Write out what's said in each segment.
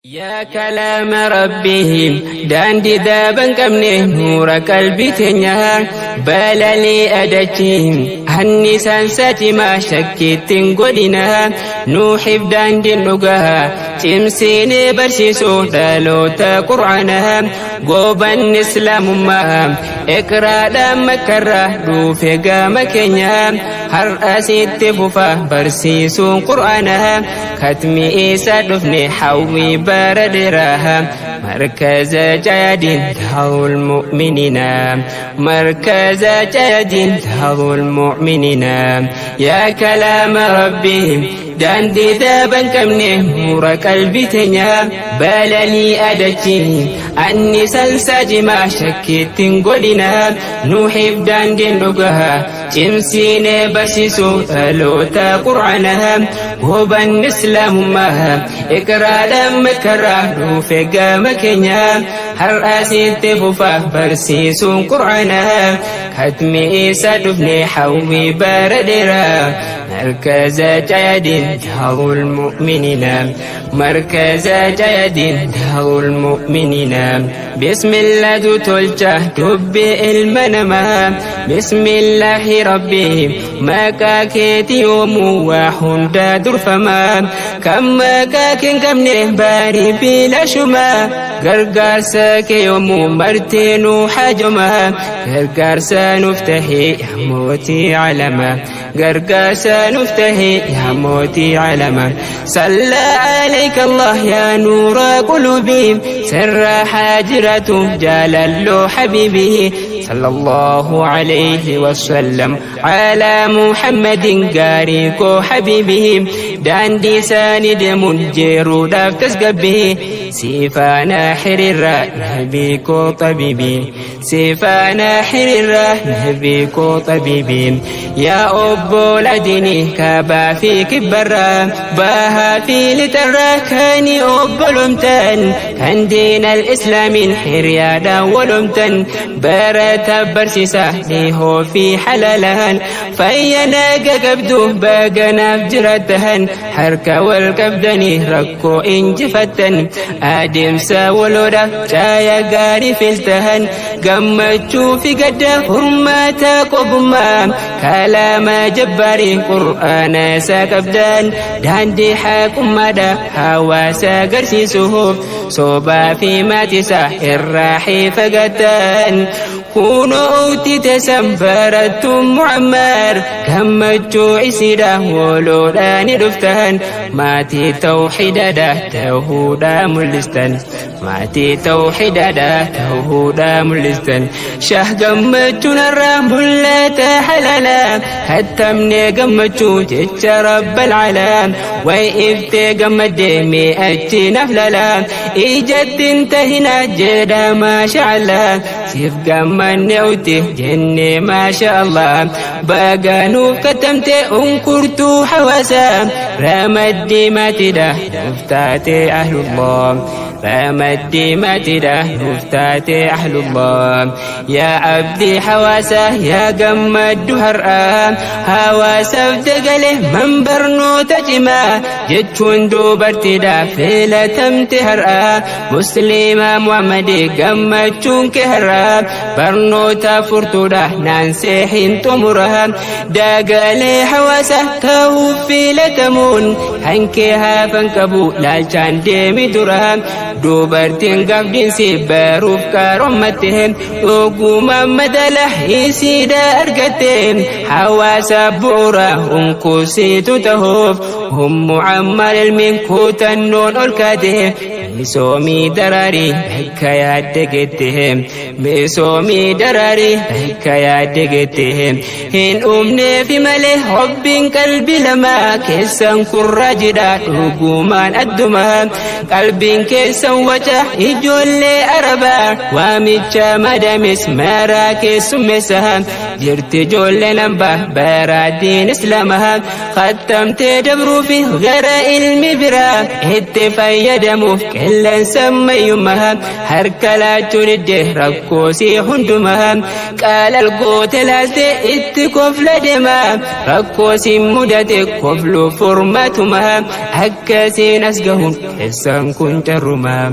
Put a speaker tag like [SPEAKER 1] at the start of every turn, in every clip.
[SPEAKER 1] Yaa kalaama rabbihim daandii daaban qabne nuura qalbii teenyaa balalii adachiin annisaan sacimaa shakkiittiin godhina nuuxiif daandiin dhugaa cimsiinee barsiisuu dhaloota qur'aanaa goobanni islaamummaa iqraadhaan makkarraa dhuufe gama keenya har'a sitti fufa barsiisuun qur'aanaa katmi isa dhufne hawwii bara dheeraa مركز جاد دار المؤمنين مركز جاد دار المؤمنين يا كلام ربهم daandii daaban qabne muura qalbii teenyaa balalii adachi annisan sajimaa shakkiittiin godhina nuuxiif daandiin dhugaa cimsiinee barsiisuu dhaloota qur'aanaa hubanni islaamummaa iqraadhaan makkarraa dhuufe gama keenya har'a sitti fufa barsiisuun qur'aanaa katmi isa dhufne hawwii bara dheeraa مركز جاد دار المؤمنين مركز جاد دار المؤمنين بسم الله تلجه دب المنما بسم الله ربي ما كاكيت يوم وحند درفما كما كاكين كمنه باري بلا شما gargaarsa kee yommuu marteenuu haajoma gargaarsa nuuf tahee yaa mootii calamaa gargaarsa nuuf tahee yaa mootii calamaa sallaa alayka allah yaa nuura qulubii sirra haajiratu jaalalloo habiibii صلى الله عليه وسلم على محمد قاريكو حبيبه داندي ساني دمون جيرو داف تسقبه سيفانا حريرا نبيكو طبيبي سيفانا حريرا نبيكو طبيبي يا أبو لديني كابا في كبرا باها في لترا كاني أبو لمتن كان دين الإسلام حريادا ولمتن برتا برسيسا ليهو في حلالان فينا قبدو باقنا فجرتهن حركة والقبدني ركو إنجفتن أدمسا ولودا جايا قاري فلتهن قمتشو في قد هرماتا قبما كلام جباري قرآن ساكبدان داندي حاكم مدى هوا ساقرسي سهوف صوبا في ماتسا الراحي فقتان كونوا أوتي تسنبرتم معمر كمتشو عسيدا ولودان دفتان ماتي توحيدا دا توهودا ملستان ماتي توحيدا دا توهودا ملستان شه قمتشو نرى ملتا حلالا حتى من قمتشو جتش رب العالم وإفتي قمت مئتي نفللا إجت انتهنا جدا ما شاء الله سيف قمني أوتي جني ما شاء الله بقانو كتمت أنكرتو حواسا رمدي ما تدا مفتاتي أهل الله رمدي ما تدا مفتاتي أهل الله يا عبدي حواسا يا قم الدهر هواسا فتقله منبر نوتجما جتشون دوبرتدا فيلا تمتهر مسلمة محمدي قمتشون كهرا برنوتا فرتودا نانسيحين تمرها داقالي حواسا توفي لتمون هنكيها فانكبو لالشان ديمي درها dubartiin gabdiinsi baruuf karoommatte ogummaa madala isiidha argatte hawaasa bu'uura hunkusiitu tahuuf hummu ammal ilmiin kutannoon ol kaate misoomii daraarii bakka yaadde geette misoomii daraarii bakka yaadde geette hin uumneefi malee hobbiin qalbii lama keessan kurraa jidha dhugumaan adduma qalbiin keessan waca ijoollee arabaa waamicha madamis maraa keessummeessa jirti ijoollee namba baraatiin islaamaa khattamtee dabruufi gara ilmi biraa itti fayyadamuuf Qilleensa ammayyummaa harka laachuun iddee rakkoosii hundumaa qaalal goote laalte itti kofla deemaa rakkoosiin mudate kofluuf furmaatumaa akkasiin as gahuun keessan kun carrumaa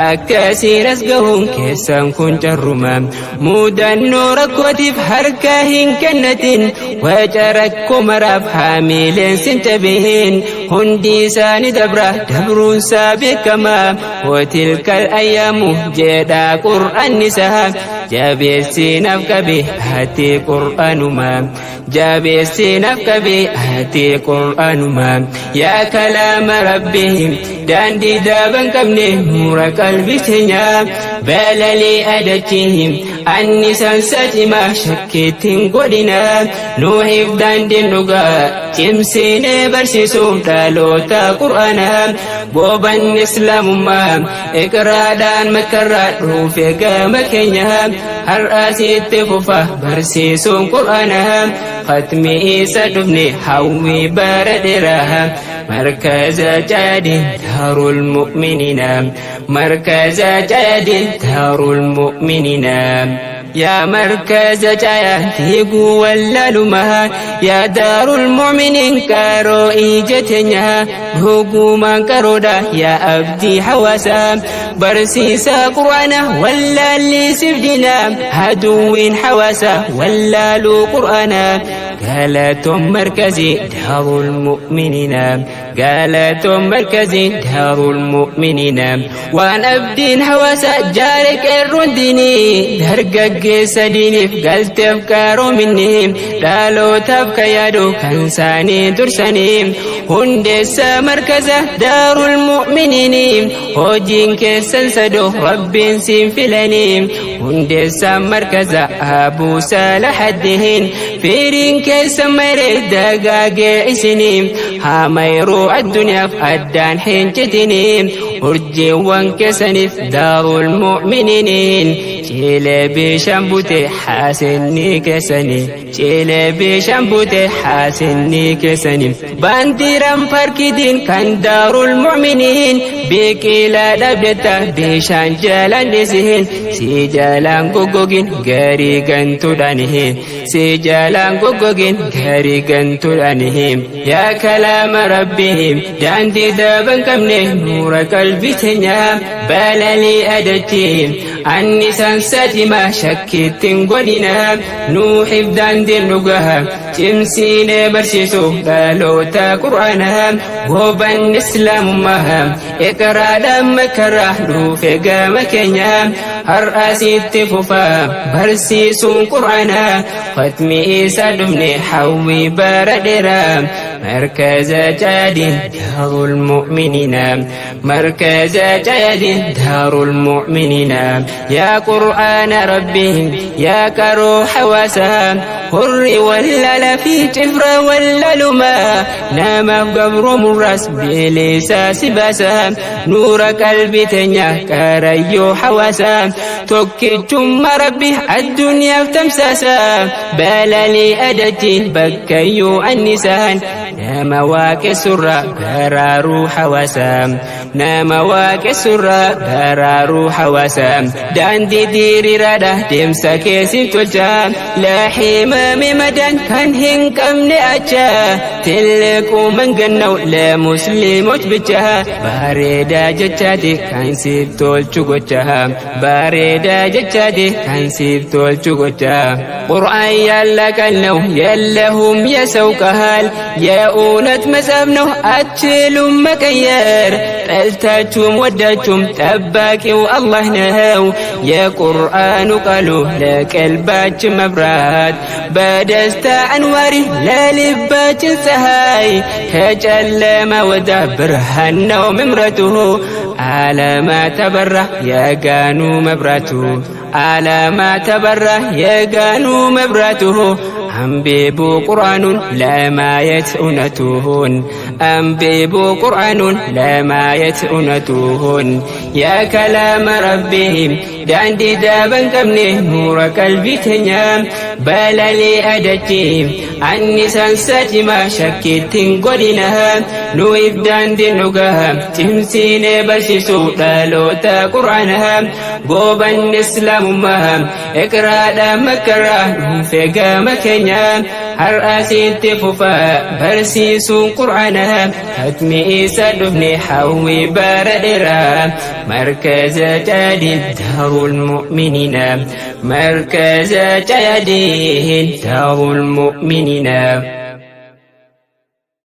[SPEAKER 1] akkasiin as gahuun keessan kun carrumaa mudannoo rakkootiif harka hin kennatin waca rakkoo maraaf haamileen sin cabihin hundi isaanii dabra dabruunsaa beekamaa watilkal ayyaamu jedhaa qur'aannisaa jabeessinaaf qabe ati qur'aanumaa jabeessinaaf qabe ati qur'aanumaa yaa kalaama rabbihim daandii daaban qabne nuura qalbii teenyaa balalii adachihim annisan satima shakkiittiin godhina nuuhiif daandiin dhugaa cimsinee barsiisuuf dhaloota qur'aanaa goobanni islaamummaa iqraadhaan makkarraa dhufe gama keenya har'aasitti fufa barsiisuun qur'aanaa khatmi isa dhufne hawwii bara dheeraa مركز جاد دار المؤمنين مركز جاد دار المؤمنين يا مركز جايا ولا لما يا دار المؤمنين كارو إيجتنيا هجوما كرودا يا أبدي حواسا برسيسا قرآنا ولا اللي سفدنا هدوين حواسا ولا لو قرآنا قالتم مركزي دار المؤمنين قالتم مركزي دار المؤمنين وأنا أبدين حواسا جارك الردني درقق سديني قلت أفكارو مني لالو تبكى يدو كنساني درساني هندس مركزة دار المؤمنين هوجين كيسن سدو ربين سينفلني هندس مركزة أبو سالح الدهين فيرين كيسن مريد دقاق إسنين هاميرو الدنيا في أدان حين جتنين urjiiwwan keessaniif daarul mu'miniin cilee bishaan bute haasinni keessanii cilee bishaan bute haasinni keessanii baandiiraan parkiitiin kan daarul mu'miniin biqilaa dhabdetta bishaan jalaan dhisihin si jalaan goggogin garii gantuudhaanihin si jalaan goggogin garii gantuudhaanihin yaa kalaama rabbihim daandii daban qabne nuura qalbii teenya balalii adachihim annisan satima shakkittiin godhina nuuxiif daandiin dhugaa cimsiinee barsiisuuf dhaloota qur'aanaa goobanni islaamummaa iqraadhaan makkarraa dhufe gama keenya har'aasitti fufaa barsiisuun qur'aanaa khatmi isaa dhufne hawwii bara dheeraa مركز جاد دار المؤمنين مركز جاد دار المؤمنين يا قرآن ربهم يا كرو حواسا هر ولا لا في جفر ولا لما نام قبر مراس بليسا سباسا نور قلبي تنيا كريو حواسا توكيتم ربي الدنيا تمساسا بلالي أدتي بكيو النسان nama waaqessurra baraaruu hawaasaa nama waaqessurra baraaruu hawaasaa daandii diriiraadha deemsa keessi tolcha laaxiimame madaan kan hin qabne acha ትልቁ መንገድ ነው ለሙስሊሞች ብቻ ባሬዳ ጀቻቴ ካንሲፍ ቶልቹ ጎቻ ባሬዳ ጀቻቴ ካንሲፍ ቶልቹ ጎቻ ቁርአን ያላቀል ነው የለሁም የሰው ቃል የእውነት መጽሐፍ ነው አትችሉም መቀየር ጠልታችሁም ወዳችሁም ጠባቂው አላህ ነው የቁርአኑ ቃሉ ለቀልባችን መብራት በደስታ አንዋሪ ለልባችን ፀሐይ ከጨለማ ወዳ ብርሃን ነው ምምረቱ ዓለማ ተበራ የጋኑ መብራቱ ዓለማ ተበራ የጋኑ መብራቱ አንብቡ ቁርአኑን ለማየት እውነቱን አንብቡ ቁርአኑን ለማየት እውነቱን የከላም ረቢህም Daandii daaban qabne nuura qalbii keenya balalee adachi annisaan satima shakkiittiin godhina nuif daandiin dhugaa cimsiinee barsiisu dhaloota qur'aana goobanni islaamummaa iqraadha makkarraa dhuunfee gama keenya har'asitti fufaa barsiisuun qur'aana hatmi isa dhufne hawwii bara dheeraa markaza jaadiin daarul mu'miniina markaza jaadiin daarul mu'miniina.